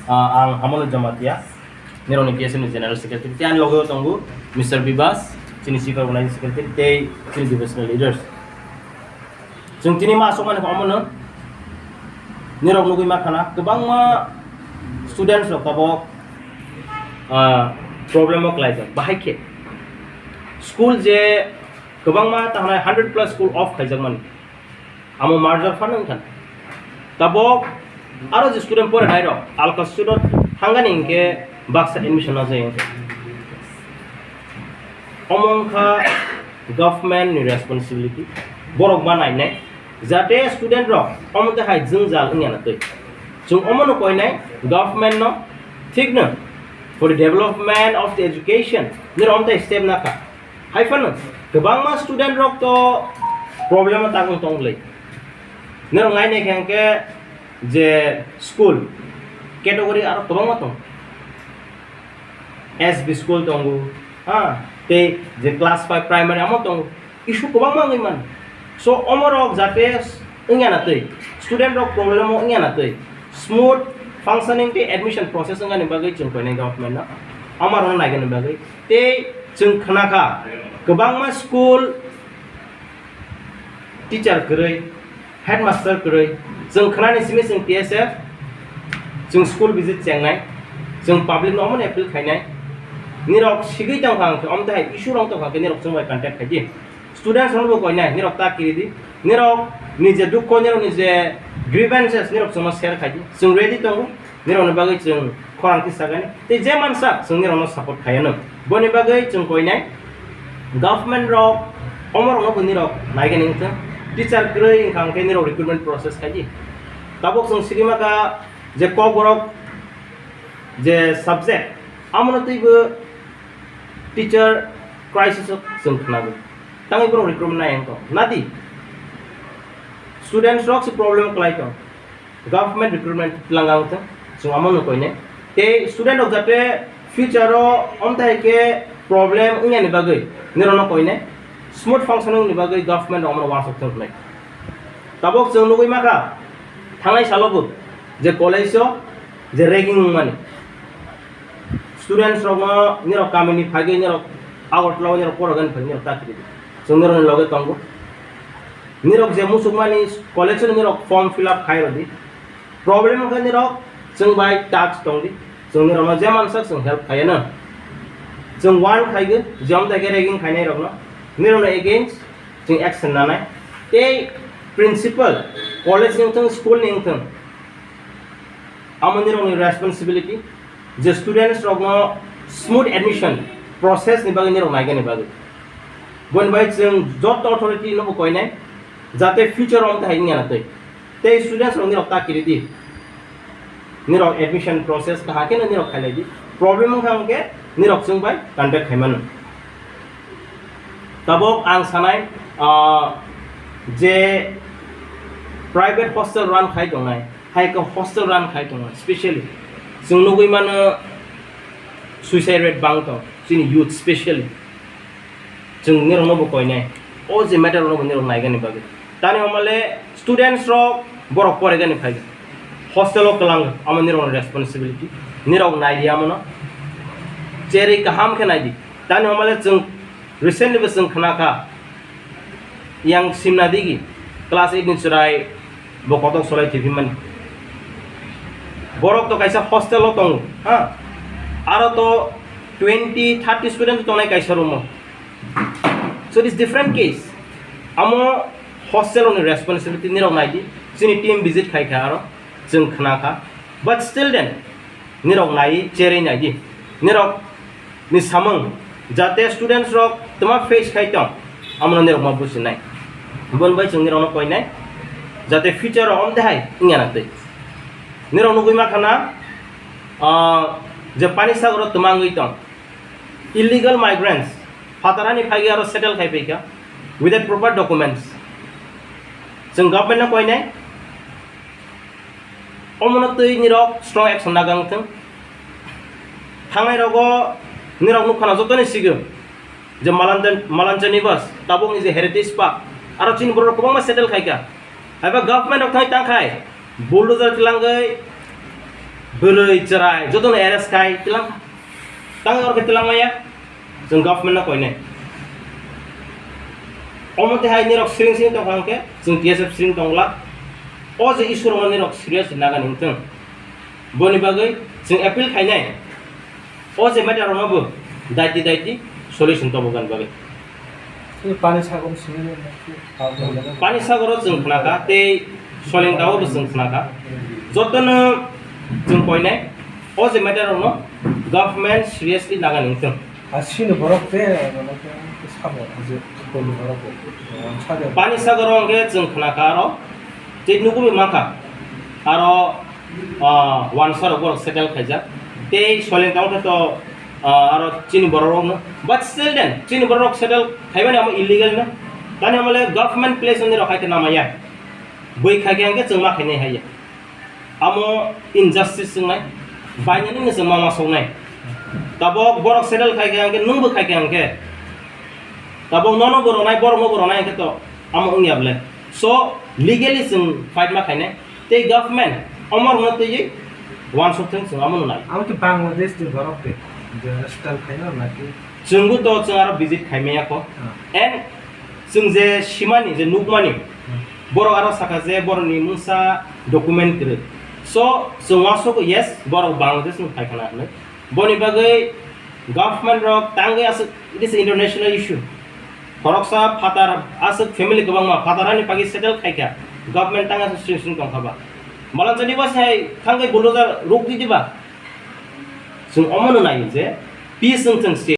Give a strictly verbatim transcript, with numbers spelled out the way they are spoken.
Ah, ang Hamolo Jamatia, nirokni P S F ni General Secretary. Tei ani loge tongo Mister Bibas, chini Chief Organizing Secretary, tei chini divisional leaders. Chwng tini ma aswk mani omono nirok nugwi ma khana, kwbangma students rok tabok, ah, problem o klaijak. Bahai khe school je kwbangma ta hwnai hundred plus school off khaijak mani. Amo merger phano wngkha. Tabok aro je student pore nairok alka student thangani hinkhe baksa admission najai wngkha. Omo wngkha government ni responsibility. Borok ma nainai jate student rok omo twi hai jwngjal wngya na twi. Chwng omo no koinai government no thik no for the development of the education nirok omo twi step nakha. Hai phano kwbangma student rok to problem o tangwi tong le. Norok nai nai khe hwnkhe je school category aro kwbangma tongo. S B school tongo, ha, tei je class five primary amo tongo. Issue kwbangma wngwi mano. So, omorok jate wngya na twi, student rok problem o wngya na twi, smooth functioning tei admission process wngani bagwi chwng koinai government no, omarokno naigani bagwi. Tei chwng khna kha, kwbangma school teacher kwrwi, headmaster kwrwi, chwng khnani simi chwng T S F, chwng school visit chengnai, chwng public no omono appeal khainai, nirok sigwi tongkha hwnkhe, omo tei hai issue rok tongkha hwnkhe nirok chwng bai contact khaidi. Students rokno bo koinai, nirok ta kiridi, nirok ni je dukho, nirok ni je grievances, nirok chwngno share khaidi, chwng ready tongo. Nirokni bagwi chwng khorang khe sagani. Tei je mansak chwng nirokno support khaiano. Boni bagwi chwng koinai government rok omorokno bo nirok naigani wngthwng. Teacher kwrwi wngkha hwnkhe nirok recruitment process khaidi. Tabuk chwng sigwi makha je kokborok je subject, amono twibo teacher crisis o chwng khnago. Tangwi borok recruitment nai wngkha. Nadi? Students rok se problem kwlai tong. Government recruitment twlang ang thung, chwng amo no koine. Tei student rok jate future o omthai khe problem wngya ni bagwi nirok no koine, smooth functioning ni bagwi government rok omo no uansuk thung hwnwi. Tabuk chwng nugwi makha, thangnai salo bo je college o je ragging wngmani, students rok no nirok kamini phagwi nirok Agartala o nirok porogani phagwi nirok ta kiri di. Chwng nirok ni loge tongo. Nirok je musukmani collection nirok form fill up khai rodi. Problem wngkha nirok chwng bai touch tongdi. Chwng nirokno je mansak chwng help khaiano. Chwng warn khaigo je omthai khe ragging khainai rokno. Nirokno against chwng action nanai. Tei principal, college ni wngthung, school ni wngthung, amo nirokni responsibility. Je students rokno smooth admission process ni bagwi nirok naigani bagwi. Boni bai chwng joto authority no bo koinai, jate future o omthai wngya na twi. Tei students rok nirok ta kiri di. Nirok admission process kaham khe no nirok khailai di. Problem wngkha hwnkhe nirok chwng bai contact khaimano. Tabok ang sanai, ah, je private hostel run khai tongnai, hai khe hostel run khai tongo, specially chwng nugwi mano suicide rate bang tong chini youth, specially chwng nirokno bo koinai, o je matter rokno bo nirok naigani bagwi. Tani homale students rok borok poregani phai hostel o kwlang, amo nirokni responsibility, nirok nai di amono, cherwi kaham khe nai di. Tani homale chwng recently bo chwng khna kha, yang simna digi class eight ni chwrai bo kotok solai thwiphi mani. Borok to kaisa hostel o tongo, ha, aro to twenty thirty student tongnai kaisa room o. So it is different case. Amo hostel ni responsibility nirok nai di, chini team visit khai kha aro chwng khna kha, but still then nirok nai cherwi nai di, nirok ni samung jate students rok tma face khai tong, amo nirok ma businai. Bon bai chwng nirok no koinai jate future o om de hai wngya na twi. Nirok nugwi ma khana, ah, je pani sagoro tma wngwi tong, illegal migrants phatarani phai aro settle khai phaikha without proper documents. Chwng government no koinai, omono twi nirok strong action nagang thung. Thangnai rogo nirok nukha na jotoni sigwng je Malanjan-, Malancha Nivas, tabukni je Heritage Park, aro chini borok kwbangma settle khaikha. Haiba government rok thai tangkhai, Bulldozer tilangwi bwrwi chwrai jotono arrest khai tilang. Tang oro khe tilang maya. Chwng government no koinai. Omo twi hai nirok siring siring tongkha hwnkhe chwng T S F siring tongla. O je issue rokno nirok serious nagani wngthwng. Boni bagwi chwng appeal khainai. O je matter rokno bo daiti daiti solution tobogani bagwi. Pani sagor simi. Pani sagoro chwng khnakha tei Solingtao bo chwng khnakha. Jotono chwng koinai o je matter rokno government seriously nagani wngthwng. Asini borok te sabo je koli borok. Pani sagoro hwnkhe chwng khnakha aro tei nugwi mankha aro ah, wansa rok borok settle khaijak. Tei Solingtao khe to ah, aro chini borok rokno. But still then chini borok rok settle khaimani amo illegal no. Tani amo le government place ni rok hai khe namaya. Bui khai khe hwnkhe chwng ma khainai hai ya. Amo injustice wngnai. Bainani no chwng ma ma soknai. Tabok borok settle khai khe hwnkhe nwng bo khai khe hwnkhe. Tabok nono bo ronai, borok no bo ronai hwnkhe to amo wngya bwle. So legally chwng fight ma khainai. Tei government omorokno twiwi uansuk thung chwng amo nunai. Amo khe Bangladesh ni borok de, je style khaina naki? Chwngbo to chwng aro visit khaimaya kho. Ah. And chwng je simani, je nukmani, Hmm. borok aro sakha je borokni mungsa document kwrwi. So, chwng uansuk, yes, borok Bangladesh ni phaikhana hinwi. Boni bagwi government rok tangwi aswk, it is international issue. Khoroksa phatar aswk family kwbangma phatar ani pagi settle khaikha, government tang aswk sring sring tongkha ba. Malanchadi ba sai thangwi bulldozer ruk di diba? Chwng omono nai je peace wng thwng state.